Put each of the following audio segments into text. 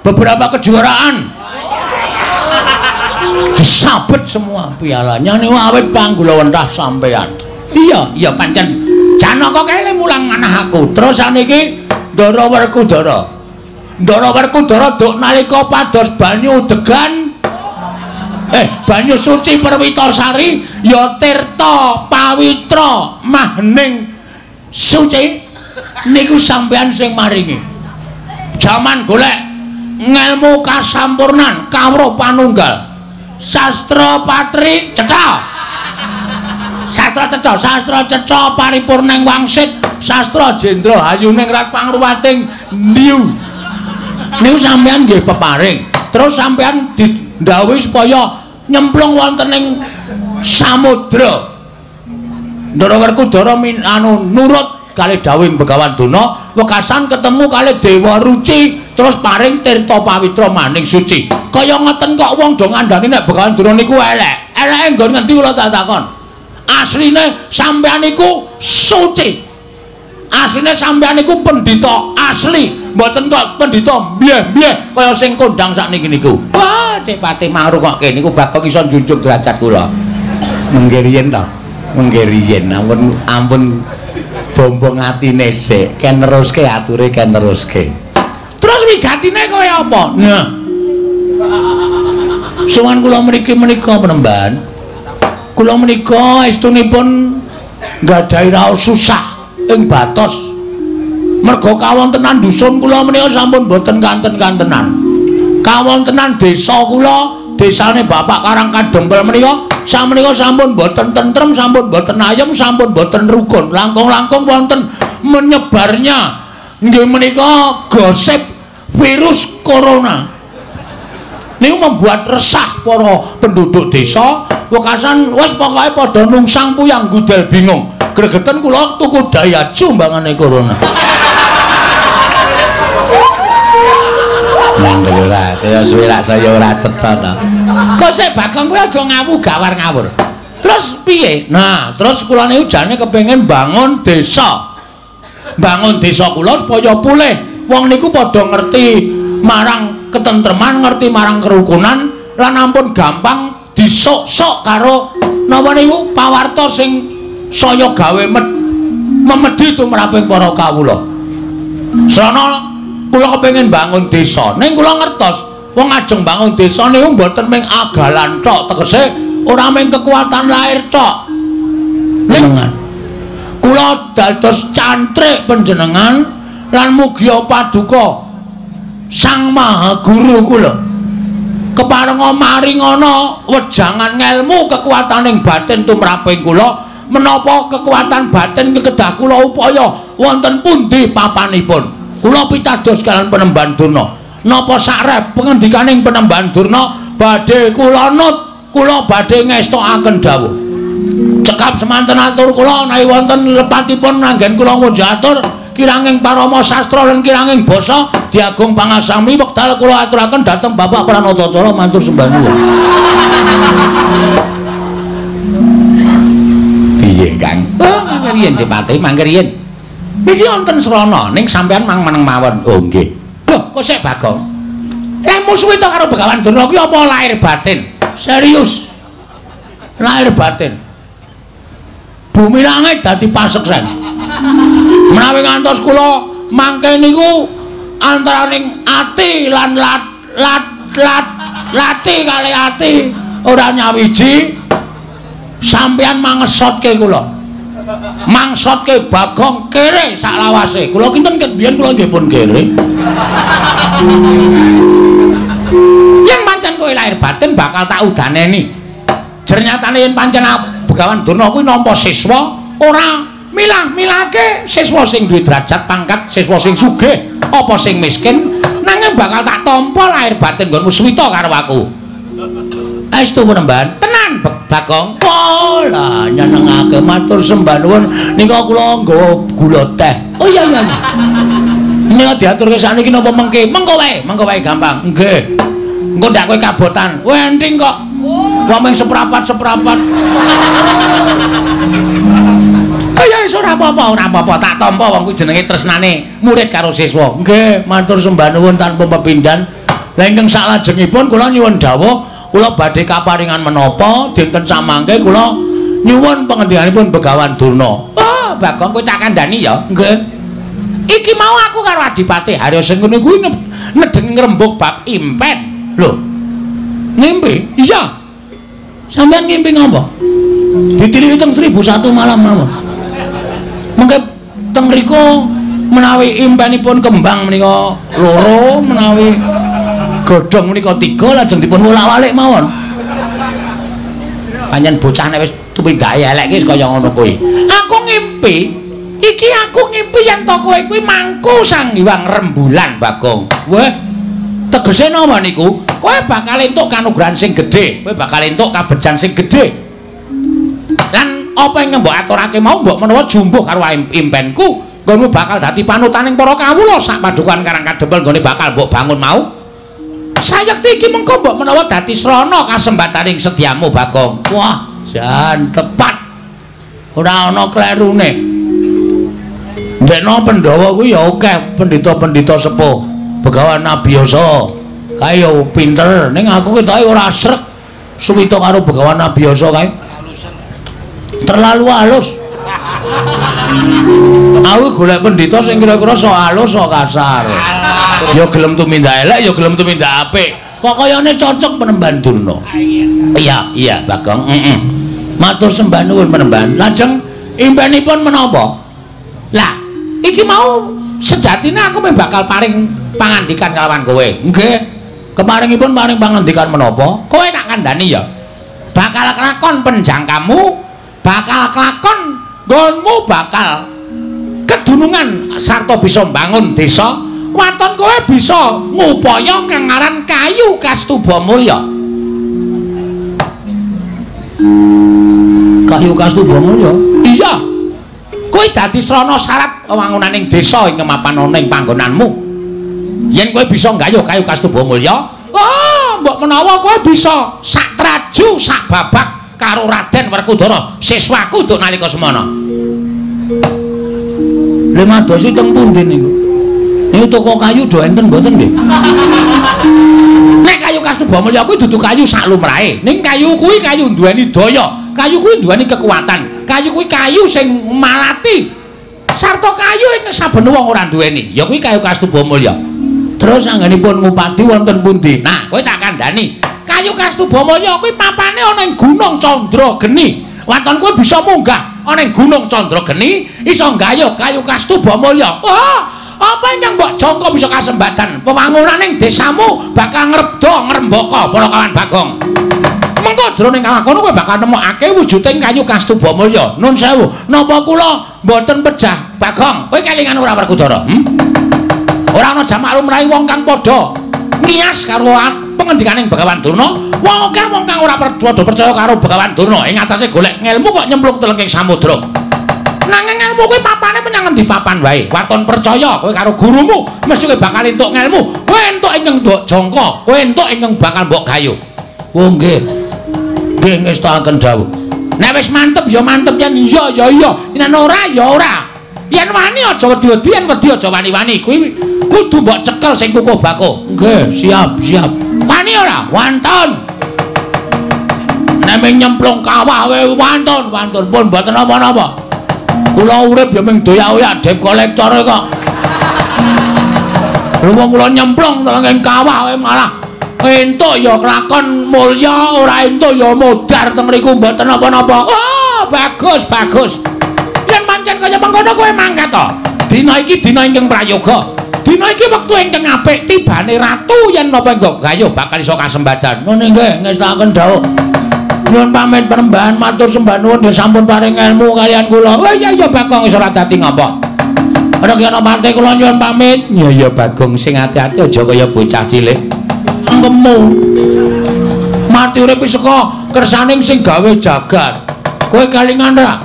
beberapa kejuaraan. Disabet semua pialanya niku awit panggulawentah sampean. Iya, iya pancen Janaka kae mulang manah aku. Terus saniki Ndara Werkudara. Ndara Werkudara duk nalika pados banyu degan banyu suci Perwitasari ya tirta pawitra mahning suci niku sampean sing maringi. Jaman golek ngelmu kasampurnan kawruh panunggal. Sastra patri cetha. Sastra cetha, sastra cetha paripurning wangsit, sastra jendra hayuning rat pangruwating ndiu. Niku sampean nggih peparing. Terus sampean didhawuhi supaya nyemplung wonten ing samudra. Ndara Werkudara nurut kalih dawuhing Begawan Durna, wekasan ketemu kalih Dewa Ruci, terus paring tirta pawitra maning suci. Kaya ngoten kok wong do ngandani nek Begawan Durna niku elek. Eleke nggon ngendi kula tak takon. Asline sampean niku suci. Asline sampean niku pendhita asli, mboten kok pendhita mbyeh-mbyeh kaya sing kondang sakniki niku. Wah, Dik Patih mangrungokke niku Bagong iso njunjung derajat kula. Mengke riyen to. Mengke riyen ampun ampun bombong atine sik, ken neruske ature ken neruske. Terus wigatine kaya apa? Nah. Sowan kula mriki menika penemban. Kula menika estunipun nggadahi raos susah ing batos. Merga kawontenan dusun kula menika sampun boten kanten-kantenan. Kawontenan desa kula, desane Bapak Karang Kadempel menika samenika sampun boten tentrem, sampun boten ayem, sampun boten rukun. Langkung-langkung wonten menyebarnya nggih menika gosip virus corona. Niku membuat resah para penduduk desa. Wekasan wis pokoke padha nungsang puyang gudel bingung. Gregeten kula tuku Daihatsu mbangane corona. Nang ora, saya suwe rak saya ora cetha ta. Kok sik Bagong kuwi aja ngawu gawar ngawur. Terus piye? Nah, terus kula niku jane kepengin bangun desa. Bangun desa kula supaya pulih. Wong niku padha ngerti marang ketentreman, ngerti marang kerukunan lan ampun gampang disok-sok karo napa niku pawarta sing saya gawe memedhi tumraping para kawula. Srana kula kepengin bangun desa, ning kula ngertos wong ajeng bangun desa niku mboten mung agalan tok, tegese ora mung kekuatan lahir tok. Ning kula dados cantrik panjenengan lan mugia paduka Sang Maha Guru kula. Keparenga maringana wejangan ngelmu kekuataning batin tumraping kula, menapa kekuatan batin kedah kula upaya wonten pundi papanipun. Kula pitados kalian Penemban Durna. Napa sakrep pengendikaning Penemban Durna badhe kula nut, kula badhe ngestokaken dawuh. Cekap semanten atur kula menawi wonten lepatipun anggen kula ngunjuk atur kiranging parama sastra lan kiranging basa diagung pangasami wekdal kula aturaken dhateng Bapak Pranatacara matur sembah nuwun. Piye Kang? Oh, mangke riyen Dipati, mangke riyen. Niki wonten srana ning sampean mang meneng mawon. Oh nggih. Lho, kok sik Bagong? Lah musuhe to karo Begawan Durna kuwi apa lahir batin? Serius. Lahir batin. Bumi langit dadi paseksen. Menawi ngantos kula mangke niku antaraning ati lan lat lat lat lati kali ati ora nyawiji sampeyan mangesotke kula. Mangsotke Bagong kere saklawase. Kula kinten ket biyen kula nggih pun kere. Yen pancen kowe lahir batin bakal tak udaneni. Jernyatane yen pancen Begawan Durna kuwi nampa siswa ora milah-milahke siswa sing duwe derajat pangkat, siswa sing sugih apa sing miskin, nanging bakal tak tampa lahir batin nggonmu swita karo aku. Estu penemban tenan Bagong. Oh lah nyenengake matur sembah nuwun nika kula nggawa gula teh. Oh iya iya. Nika diaturke sakniki napa mengke? Mengko wae, mengko wae gampang. Nggih. Engko ndak kowe kabotan. Kowe enting kok. Wong mung seprapat-seprapat. Oh ya wis ora apa-apa, ora apa-apa. Tak tampa wong kuwi jenenge tresnane murid karo siswa. Nggih, matur sembah nuwun tanpa pepindhan. Lah ingkang saklajengipun kula nyuwun dawuh, kula badhe kaparingan menapa dinten samangke kula nyuwun pangendikanipun Begawan Durna. Oh, Bagong kowe tak kandhani ya. Nggih. Iki mau aku karo Adipati Harya Sengkuni kuwi nedeng ngrembug bab impen. Lho. Ngimpi? Iya. Sampeyan ngimpi ngapa? Ditiliki teng 1001 malam mawon. Mengke teng mriku menawi impenipun kembang menika loro, menawi godhong menika 3, lajeng dipun wolak-walik mawon. Pancen bocah nek wis tumindake elek iki kaya ngono kuwi. Aku ngimpi, iki aku ngimpi yen to kowe kuwi mangku Sang Hyang Rembulan, Bagong. Weh, tegese napa niku? Kowe bakal entuk kanugrahan sing gedhe, kowe bakal entuk kabejan sing gedhe. Lan apa ingkang mbok aturake mau mbok menawa jumbuh karo impenku, nggonmu bakal dadi panutaning para kawula sak padukuhan Karang Kadempel nggone bakal mbok bangun mau. Sayekti iki mengko mbok menawa dadi srana kasembataning sedyamu, Bagong. Wah, jan tepat. Ora ana klerune. Ndekno Pandhawa kuwi ya akeh pendhita-pendhita sepuh, Begawan Abiyasa. Kae ya pinter, ning aku ketoke ora srek suwita karo Begawan Abiyasa kae. Terlalu halus. Aku golek pendhita sing kira-kira sok halus sok kasar. Ya gelem tumindak elek, ya gelem tumindak apik. Kok kayane cocok Penemban Durna. Iya, iya, Bagong. Heeh. Matur sembah nuwun Penemban. Lajeng impenipun menapa? Lah, iki mau sejatine aku meh bakal paring pangandikan kalawan kowe. Nggih. Keparingipun paring pangandikan menapa? Kowe tak kandhani ya. Bakal kelakon penjangkamu, bakal kelakon nggonmu bakal kedunungan sarta bisa mbangun desa. Waton kowe bisa ngupaya kang aran kayu Kastuba Mulya. Kayu Kastuba Mulya? Iya. Kowe dadi srana syarat wangunaning desa ing mapan ana ing panggonanmu. Yen kowe bisa nggayuh kayu Kastuba Mulya, oh, mbok menawa kowe bisa sak traju sak babak karo Raden Werkudara, siswaku nduk nalika semana. Lha madosi teng pundi niku? Niku toko kayu do enten mboten nggih? Nek kayu Kastuba Mulya kuwi dudu kayu sak lumrahe. Ning kayu kuwi kayu duweni daya, kayu kuwi duweni kekuatan, kayu kuwi kayu sing malati. Sarta kayu ing saben wong ora duweni, ya kuwi kayu Kastuba Mulya. Terus anggenipun ngupadi wonten pundi? Nah, kowe tak kandhani. Kayu Kastuba Mulya kuwi papane ana ing Gunung Candrageni. Waton kowe bisa munggah ana ing Gunung Candrageni, iso nggayuh kayu Kastuba Mulya. Oh, apa ingkang mbok jangka bisa kasembatan pewangunaning desamu bakal ngrebda ngrembaka para kawan Bagong. Mengko jroning kawah kono kowe bakal nemokake wujuding kayu Kastuba Mulya. Nun sewu, napa kula mboten pejah Bagong? Kowe kelingan ora Werkudara? Ora ana jamak lumrahe wong kang padha ngiyas karo pengendikaning Begawan Durna. Wong akeh wong kang ora padha percaya karo Begawan Durna ing atase golek ngelmu kok nyemplung telenging samudra. Nanging ngelmu kuwi papane menyang endi papan wae. Waton percaya kowe karo gurumu mesti kowe bakal entuk ngelmu. Kowe entuk ingkang mbok jangka, kowe entuk ingkang bakal mbok gayuh. Oh nggih. Nggih ngestakaken dawuh. Nek wis mantep ya mantep, yen iya ya iya, yen ora ya ora. Yen wani aja wedi-wedi, yen wedi aja wani-wani. Kuwi kudu mbok cekel sing kukuh bakuh. Nggih, siap, siap. Wani ora? Wantun. Nek nyemplung kawah wae wantun, wantun pun mboten napa-napa. Kula urip ya mung doyak-oyak debt collector kok. Lha wong kula nyemplung teng kawah wae malah entuk ya kelakon mulya, ora entuk ya modar teng mriku mboten napa-napa. Oh, bagus, bagus. Yen pancen kaya mengkono kowe mangkat to. Dina iki dina ingkang prayoga. Dina iki wektu ingkang apik tibane ratu yen napa nggo gayuh bakal iso kasembadan. Ngono nggih, ngestakaken dawuh. Nyuwun pamit Penemban, matur sembah nuwun nggih sampun paring ilmu kaliyan kula. Oh iya iya Bagong iso ora dadi ngapa. Ora kena marte kula nyuwun pamit. Iya iya Bagong sing ati-ati aja kaya bocah cilik. Angkemu. Mati urip saka kersaning sing gawe jagat. Kowe kelingan ra?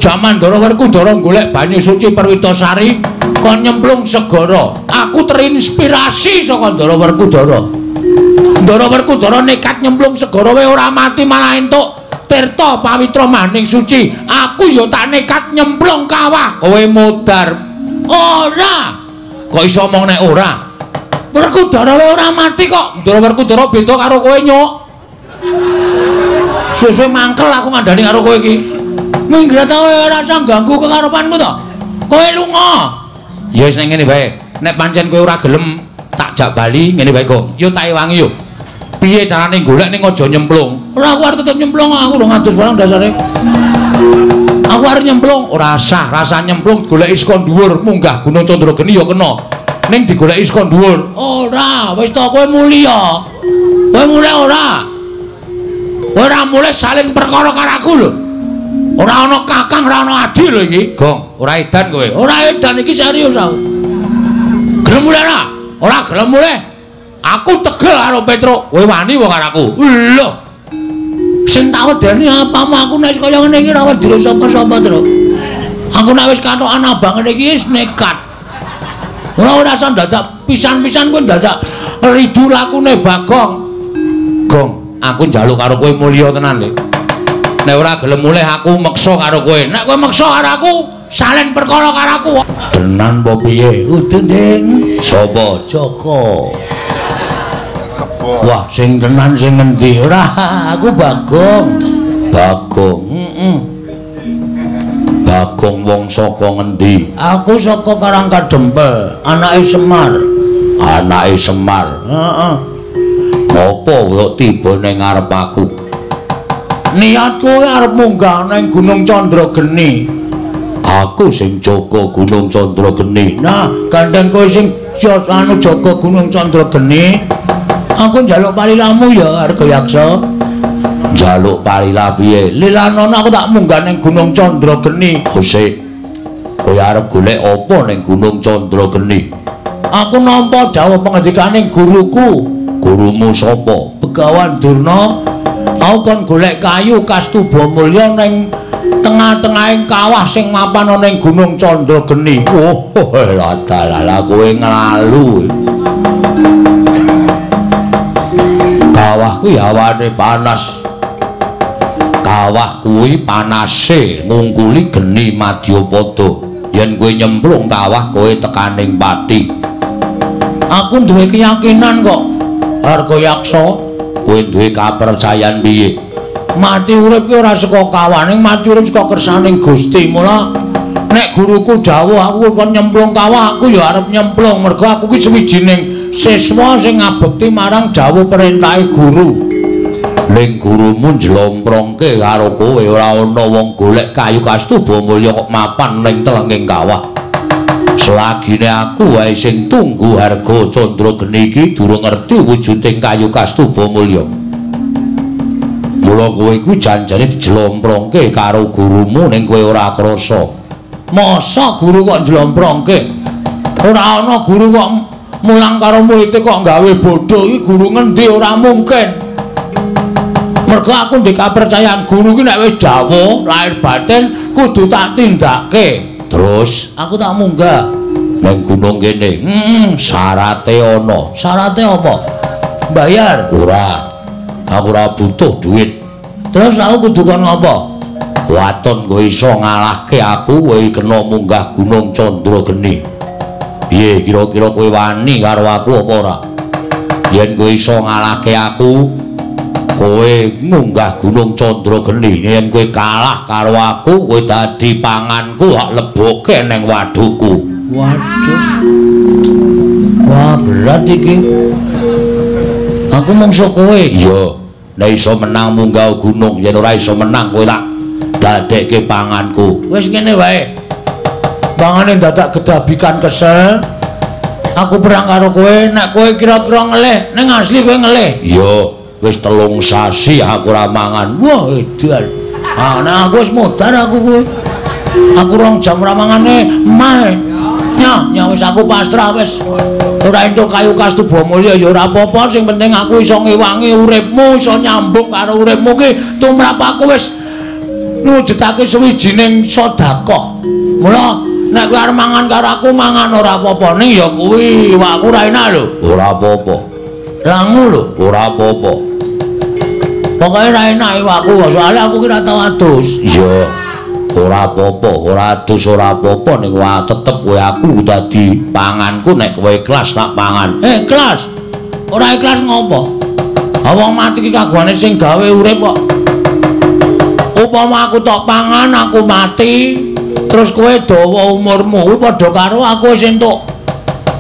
Jaman Ndara Werkudara golek banyu suci Perwitasari kon nyemplung segara. Aku terinspirasi saka Ndara Werkudara. Ndara Werkudara nekat nyemplung segara wae ora mati malah entuk tirta pawitra maning suci. Aku ya tak nekat nyemplung kawah. Kowe modar. Ora. Kok iso omong nek ora? Werkudara ora mati kok. Ndara Werkudara beda karo kowe, Nyuk. Suwe-suwe mangkel aku ngandani karo kowe iki. Minggat ta ora usah ganggu kekarepanku to. Kowe lunga. Ya wis ning ngene wae. Nek pancen kowe ora gelem tak jak bali ngene wae, Gong. Yo tak ewangi yo. Piye carane golek ning aja nyemplung? Ora, aku arep tetep nyemplung, aku ora ngadus barang dasare. Aku arep nyemplung, ora sah, rasa nyemplung goleki saka dhuwur, munggah Gunung Candrageni ya kena. Ning digoleki saka dhuwur. Ora, wis to kowe mulya. Kowe mulih ora? Kowe ora mulih salin perkara karo aku lho. Ora ana kakang, ora ana adi lho iki, Gong. Ora edan kowe. Ora edan iki serius aku. Gelem mulih ora? Ora gelem mulih. Aku tegel karo Petruk. Kowe wani wae karo aku. Lho. Sing tak wedeni apamu aku nek kaya ngene iki ora wedi sapa-sapa, Truk. Aku nek wis katokan abang ngene iki wis nekat. Ora ora usah dadak pisan-pisan kowe dadak ridu lakune Bagong. Gong, aku njaluk karo kowe mulya tenan lho. Nek ora gelem mulih aku meksa karo kowe. Nek kowe meksa karo aku, salen perkara karo aku. Tenan apa piye? Udu, Ding. Sapa? Joko. Wah, sing tenan sing ngendi? Ora, aku Bagong. Bagong. Heeh. Bagong wong saka ngendi? Aku saka Karangkadempel, anake Semar. Anake Semar. Heeh. Napa kok tiba ning ngarep aku? Niatku arep munggah ning Gunung Candrageni. Aku sing jaga Gunung Candrageni. Nah, gandeng kowe sing anu jaga Gunung Candrageni. Aku njaluk palilamu ya, Arga Yaksa. Njaluk palila piye? Lilanono aku tak munggah ning Gunung Candrageni. Sik. Kowe arep golek apa ning Gunung Candrageni? Aku nampa dawuh pengendikaning guruku. Gurumu sapa? Begawan Durna. Aku kon golek kayu kastuba mulya ning tengah-tengahing kawah sing mapan ana ning Gunung Candrageni. Oh, ladalah kowe nglalu. Kawah kuwi hawane panas. Kawah kuwi panase ngungkuli geni madyapada. Yen kowe nyemplung kawah kowe tekaning pati. Aku duwe keyakinan kok, Arga Yaksa. Kowe duwe kapercayan piye? Mati urip ki ora saka kawah, ning mati urip saka kersaning Gusti. Mula nek guruku dawuh aku kon nyemplung kawah, aku ya arep nyemplung mergo aku ki sawijining siswa sing ngabekti marang dawuh perintahe guru. Ning gurumu njlomprongke karo kowe ora ana wong golek kayu kastuba mulya kok mapan ning telenging kawah. Selagine aku wae sing tunggu harga Candrageni iki durung ngerti wujuding kayu kastuba mulya. Mula kowe kuwi janjane dijlomprongke karo gurumu ning kowe ora krasa. Masa guru kok njlomprongke? Ora ana guru kok mulang karo muridé kok gawe bodho. Iki guru ngendi? Ora mungkin. Mergo aku ndek kapercayaan guru ki nek wis dawuh lahir batin kudu tak tindake. Terus aku tak munggah ning gunung kene. Heeh, syarate ana. Syarate apa? Bayar? Ora. Aku ora butuh duit. Terus aku kudu kon ngopo? Waton kowe iso ngalahke aku, kowe kena munggah Gunung Candrageni. Piye kira-kira kowe wani karo aku apa ora? Yen kowe iso ngalahke aku, kowe munggah Gunung Candrageni. Yen kowe kalah karo aku, kowe dadi panganku, hak leboke ning wadhuku. Waduh. Wah, berat iki. Aku mungsuh kowe. Iya. Nek iso menang munggah gunung, yen ora iso menang kowe tak dadekke panganku. Wis ngene wae. Pangane dadak gedabikan kesel. Aku perang karo kowe, nek kowe kira-kira ngelih, ning asli kowe ngelih. Iya. Wis 3 sasi aku ora mangan. Wah, edan. Ah, nek aku wis modar aku kowe. Aku 2 jam ora mangane emah. Nya, nya wis aku pasrah wis. Ora entuk kayu kastuba mulya ya ora apa-apa, sing penting aku iso ngewangi uripmu, iso nyambung karo uripmu ki tumrap aku wis ngwujudake sawijining sedekah. Mula nek kowe arep mangan karo aku mangan ora apa-apa, ning ya kuwi iwakku ora enak lho. Ora apa-apa. Langu lho, ora apa-apa. Pokoke ora enak iwakku, soalnya aku ki ora tau adus. Iya. Ora apa-apa, ora adus ora apa-apa ning wae tetep kowe aku dadi panganku nek kowe ikhlas tak pangan. Ikhlas. Ora ikhlas ngopo? Wong mati iki kagungane sing gawe urip kok. Upama aku tok pangan aku mati, terus kowe dawa umurmu kuwi padha karo aku wis entuk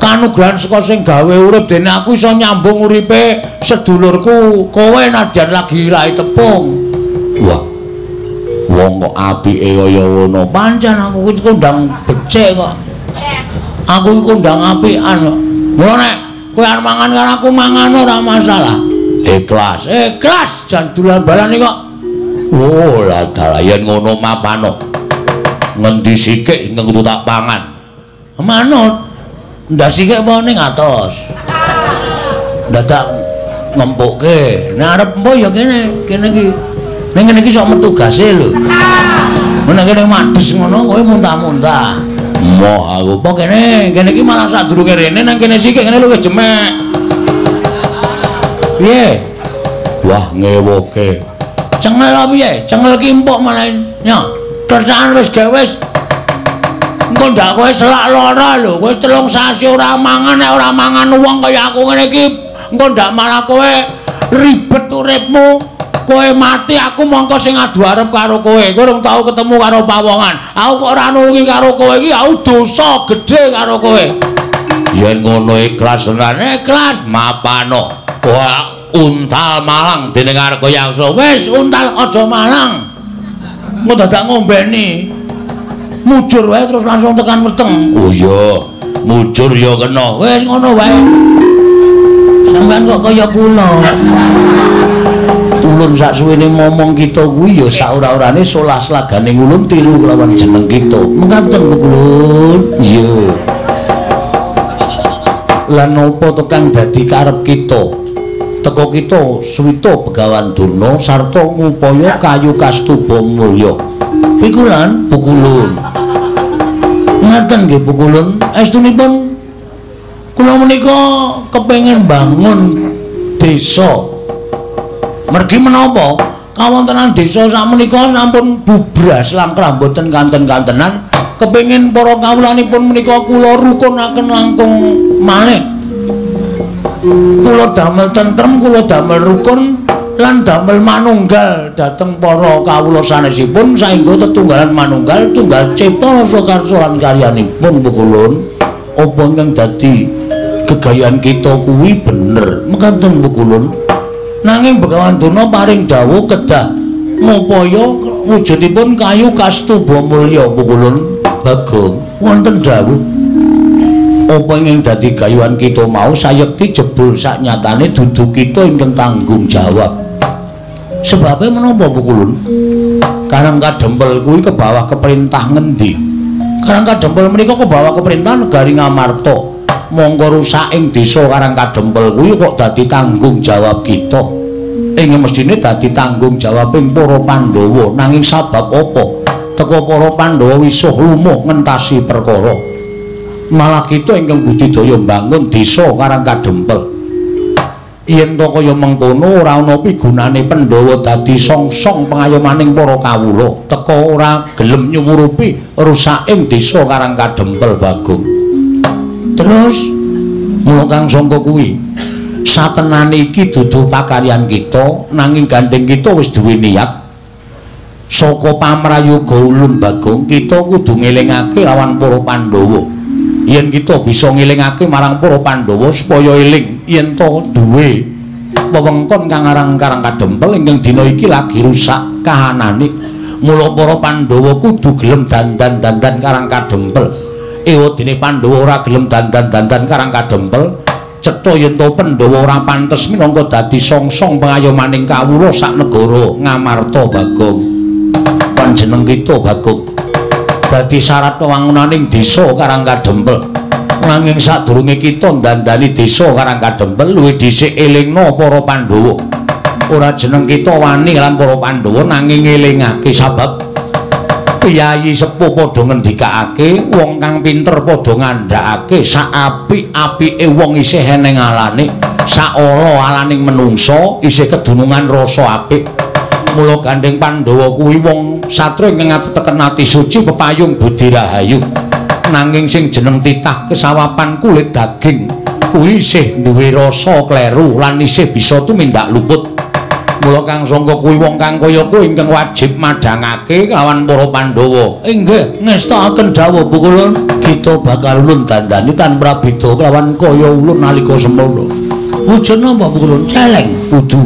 kanugrahan saka sing gawe urip, dene aku iso nyambung uripe sedulurku kowe nadyan lagi lahi tepung. Wah. Wong kok apike kaya ngono. Pancen aku kuwi kondang becik kok. Aku iki kondang apikan kok. Mula nek kowe arep mangan karo aku mangan ora masalah. Ikhlas, ikhlas jan dolan balane kok. Oh, lah dalah yen ngono mapano. Ngendi sikik sing kudu tak pangan? Manut. Ndak sikik apa ning atos. Dadak ngempukke. Nek arep empo ya kene, kene iki. Ning ngene iki sok metu gase lho. Nek kene mades ngono kowe muntah-muntah. Moh aku apa kene, kene iki malah sadurunge rene nang kene sikik ngene luwih jemek. Piye? Wah ngewoke. Cengel apa piye? Cengel ki empuk malah. Nyo, kerjaan wis gawe wis. Engko ndak kowe selak lara lho, kowe 3 sasi ora mangan, nek ora mangan wong kaya aku ngene iki, engko ndak malah kowe ribet uripmu. Kowe mati aku mongko sing adu arep karo kowe. Kowe urung tau ketemu karo pawongan. Aku kok ora nulungi karo kowe iki, aku dosa gedhe karo kowe. Yen ngono ikhlas tenan, ikhlas mapano. Wah, untal malang dening Argayaksa. Wis untal aja malang. Engko dadak ngombeni. Mujur wae terus langsung tekan weteng. Oh iya, mujur ya kena. Wis ngono wae. Sampeyan kok kaya kula. Ulun sak suwene ngomong kita kuwi ya sak ora-orane solah slagane ulun tiru kelawan jeneng kita. Mekaten Ulun. Iya. Lan napa to kang dadi karep kita? Teko kita suwita Begawan Durna sarta ngupaya kayu kastuba mulya. Pikulan pukulun. Ngaten nggih pukulun. Estunipun kula menika kepengin bangun desa. Mergi menapa kawontenan desa sakmenika sampun bubras langkrah mboten kanten-kantenan. Kepengin para kawulanipun menika kula rukunaken langkung malih. Kula damel tentrem, kula damel rukun lan damel manunggal dhateng para kawula sanesipun saengga tetunggalan manunggal tunggal cipta rasa karsa lan karyanipun pukulun. Apa ingkang dadi gegayan kita kuwi bener mekaten pukulun. Nanging Begawan Durna paring dawuh kedah ngupaya wujudipun kayu kastuba mulya pukulun. Bagong wonten dawuh apa ingkang dadi gayuhan kita mau sayekti jebul saknyatane dudu kita ingkang tanggung jawab. Sebabe menapa pukulun? Karang Kadempel kuwi kebawah keperintah ngendi? Karang Kadempel menika kebawah keperintah negari Ngamarta. Mongko rusak ing desa Karang Kadempel kuwi kok dadi tanggung jawab kita. Ing mestine dadi tanggung jawab ing para Pandhawa. Nanging sabab apa? Teko para Pandhawa wisuh lumuh ngentasi perkara. Malah kita ingkang budidaya mbangun desa Karang Kadempel. Yen to kaya mengkono ora ana pigunane Pandhawa dadi songsong pengayomaning para kawula. Teko ora gelem nyumurupi rusaking desa Karang Kadempel Bagong. Terus mula kang sangka kuwi satenane iki dudu pakaryan kita, nanging gandeng kita wis duwe niat. Saka pamrayoga ulun Bagong kita kudu ngelingake lawan para Pandhawa. Yen kita bisa ngelingake marang para Pandhawa supaya eling yen to duwe wewengkon kang aran Karang Kadempel ingkang dina iki lagi rusak kahanane. Mula para Pandhawa kudu gelem dandan-dandan Karang Kadempel. Ewadene Pandhawa ora gelem dandan-dandan Karang Kadempel, cetha yen to Pandhawa ora pantes minangka dadi songsong pengayomaning kawula sak negara Ngamarta Bagong. Panjeneng kita Bagong dadi syarat wewangunaning desa Karang Kadempel. Nanging sadurunge kita ndandani desa Karang Kadempel luwih dhisik elingna para Pandhawa. Ora jeneng kita wani lan para Pandhawa nanging ngelingake sabab piyayi sepuh padha ngendikake, wong kang pinter padha ngandhakake sak apik-apike wong isih eneng alane, sak ala-alaning menungsa isih kedunungan rasa apik. Mula gandeng Pandhawa kuwi wong satria ingkang ateteken ati suci pepayung budi rahayu. Nanging sing jeneng titah kesawapan kulit daging kuwi isih duwe rasa kleru lan isih bisa tumindak luput. Mula Kang Sangka kuwi wong kang kaya kuwi ingkang wajib madhangake lawan para Pandhawa. Inggih, ngestakaken dawuh Pukulun, kita bakal ulun dandani tan prabeda kelawan kaya ulun nalika semono. Wujud napa Pukulun? Celeng kudu.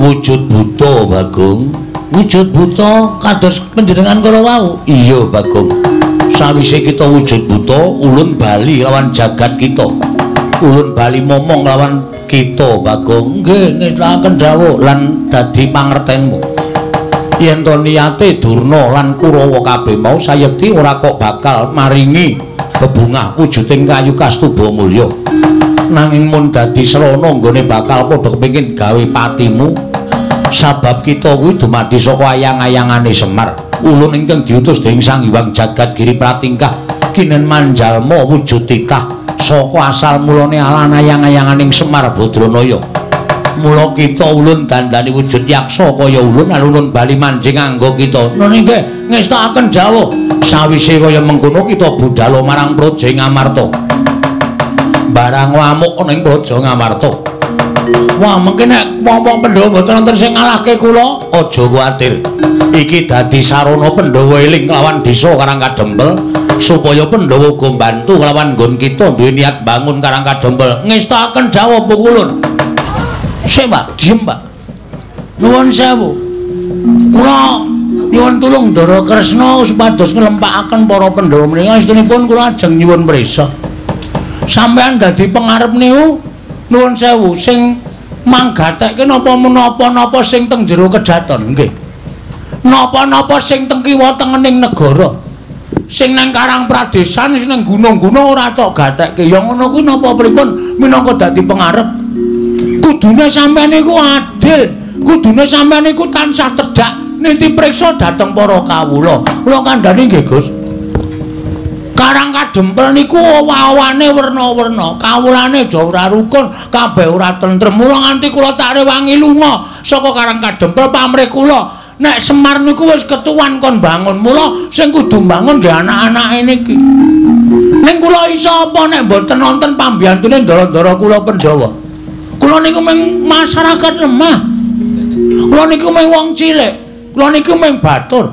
Wujud buta, Bagong. Wujud buta kados panjenengan kala wau. Iya, Bagong. Sawise kita wujud buta, ulun bali lawan jagat kita. Ulun bali momong lawan kita, Bagong. Nggih, ngestakaken dawuh lan dadi pangertenmu. Yen to niyate Durna lan Kurawa kabeh mau sayekti ora kok bakal maringi bebungah wujuding kayu kastuba mulya. Nanging mun dadi srana nggone bakal padha kepengin gawe patimu, sabab kita kuwi dumadi saka ayang-ayangane Semar. Ulun ingkang diutus dening Sang Hyang Jagat Giri Pratingkah kinen manjalma wujud titah saka asal mulane alan ayang-ayanganing Semar Badranaya. Mula kita ulun dandani wujud yaksa kaya ulun lan ulun bali manjing anggo kita. Nun inggih ngestakaken dawuh. Sawise kaya mengkono kita budhal marang Praja Ngamarta. Barang ngamuk ana ing Praja Ngamarta. Wah, mengke nek wong-wong Pandhawa mboten wonten sing ngalahke kula, aja kuwatir. Iki dadi sarana Pandhawa eling kelawan desa Karang Kadempel supaya Pandhawa uga mbantu kelawan nggon kita duwe niat bangun Karang Kadempel. Ngestakaken dawuh Pukulun. Sik, Pak, diem, Pak. Nuwun sewu. Kula nyuwun tulung Ndara Kresna supados nglempakaken para Pandhawa menika estunipun kula ajeng nyuwun prisa. Sampeyan dadi pengarep niku nuwun sewu sing manggatekke napa menapa-napa sing teng jero kedaton nggih. Napa-napa sing teng kiwa tengening negara. Sing nang Karang Pradesan sing nang gunung-gunung ora tok gatekke. Ya ngono kuwi napa pripun minangka dadi pengarep? Kudune sampeyan niku adil, kudune sampeyan niku tansah tedhak niti priksa dhateng para kawula. Kula kandhani nggih, Gus. Karang Kadempel niku owah-owane werna-werna, kawulane aja ora rukun, kabeh ora tentrem. Mula nganti kula tak rewangi lunga saka Karang Kadempel pamrih kula. Nek Semar niku wis ketuwan kon bangun, mula sing kudu bangun nggih anak-anake niki. Ning kula iso apa nek mboten nonton pambiyantune ndara-ndara kula Pandhawa. Kula niku mung masyarakat lemah. Kula niku mung wong cilik. Kula niku mung batur.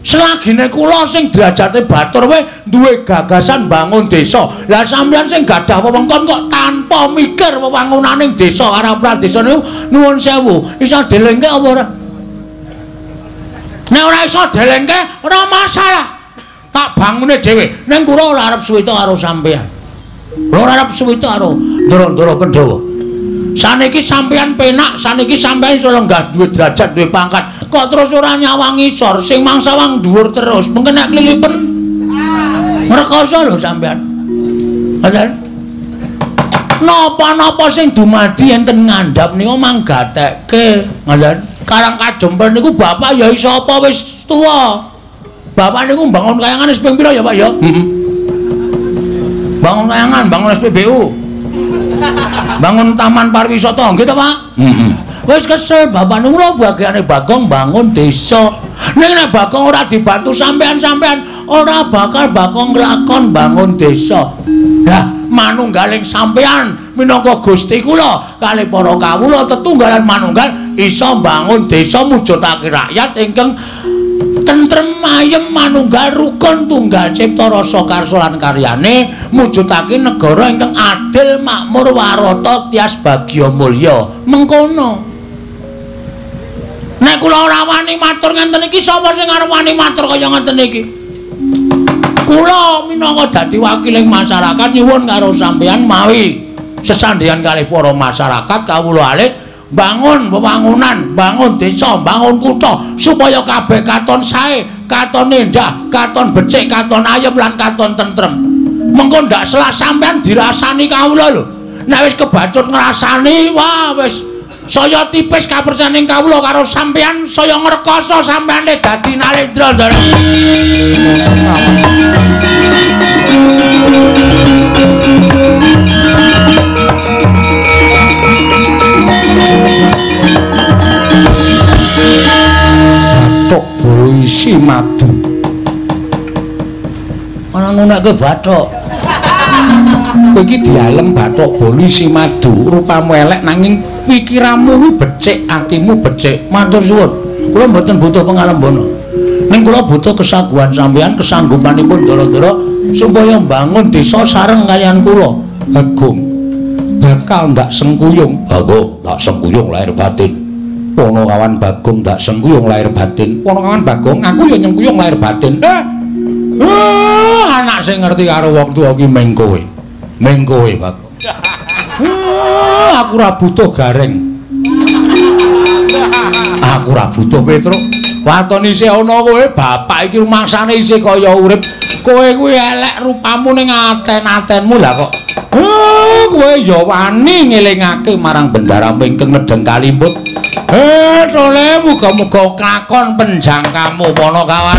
Selagine kula sing derajate batur wae duwe gagasan bangun desa. Lah sampeyan sing gadah wewengkon kok tanpa mikir wewangunaning desa Karang Pradesa niku nuwun sewu, iso delengke apa ora? Nek ora iso delengke ora masalah. Tak bangune dhewe. Ning kula ora arep suwita karo sampeyan. Kula ora arep suwita karo ndara-ndara Pandhawa. Saniki sampeyan penak, saniki sampeyan iso lenggah duwe derajat, duwe pangkat. Kok terus ora nyawang ngisor, sing mangsawang dhuwur terus. Mengke nek klilipen ngrekoso lho sampeyan. Ngoten. Napa-napa sing dumadi enten ngandhap niku manggatekke. Ngoten. Karang Kadempel niku bapak ya iso apa wis tuwa. Bapak niku mbangun kayangan wis ping pira ya, Pak ya? Heeh. Bangun kayangan, bangun SPBU. Bangun taman pariwisata nggih to, Pak? Heeh. Wis kesel bapak niku lho bagiane Bagong bangun desa. Ning nek Bagong ora dibantu sampean-sampean ora bakal Bagong nglakon bangun desa. Lah manunggaling sampean minangka Gusti kula kalih para kawula tetunggalan manunggal iso mbangun desa mujudake rakyat ingkang tentrem ayem manunggal rukun tunggal cipta rasa karsa lan karyane mujudake negara ingkang adil makmur warata tias bagya mulya. Mengkono nek kula ora wani matur ngenten iki sapa sing arep wani matur kaya ngenten iki? Kula minangka dadi wakiling masyarakat nyuwun karo sampeyan mawi sesandheyan kalih para masyarakat kawula alit bangun wewangunan, bangun desa, bangun kutha supaya kabeh katon sae, katon endah, katon becik, katon ayem lan katon tentrem. Mengko ndak selak sampean dirasani kawula lho. Nek wis kebacut ngrasani, wah wis saya tipis kapercaning kawula karo sampean, saya ngrekoso sampeane dadi Nalendra. isi madu. Ana ngunekke bathok. Kowe iki dialem bathok bolu isi madu, rupamu elek nanging pikiranmu kuwi becik, atimu becik. Matur suwun. Kula mboten butuh pengalembana. Ning kula butuh kesaguhan sampeyan, kesanggupanipun ndara-ndara supaya mbangun desa sareng kaliyan kula. Bagong bakal ndak sengkuyung. Bagong ndak sengkuyung lahir batin. Ponokawan Bagong ndak sengkuyung lahir batin. Ponokawan Bagong, aku ya nyengkuyung lahir batin. Anak sing ngerti karo wong tuwa ki ming kowe. Ming kowe, Bagong. Aku ora butuh gareng. Aku ora butuh Petruk. Waton isih ana kowe, bapak iki rumangsane isih kaya urip. Kowe kuwi elek rupamu ning aten-atenmu lah kok. Kowe ya wani ngelingake marang bendara ingkang nedheng kalimput. Tole muga-muga kakon penjangkamu Ponokawan.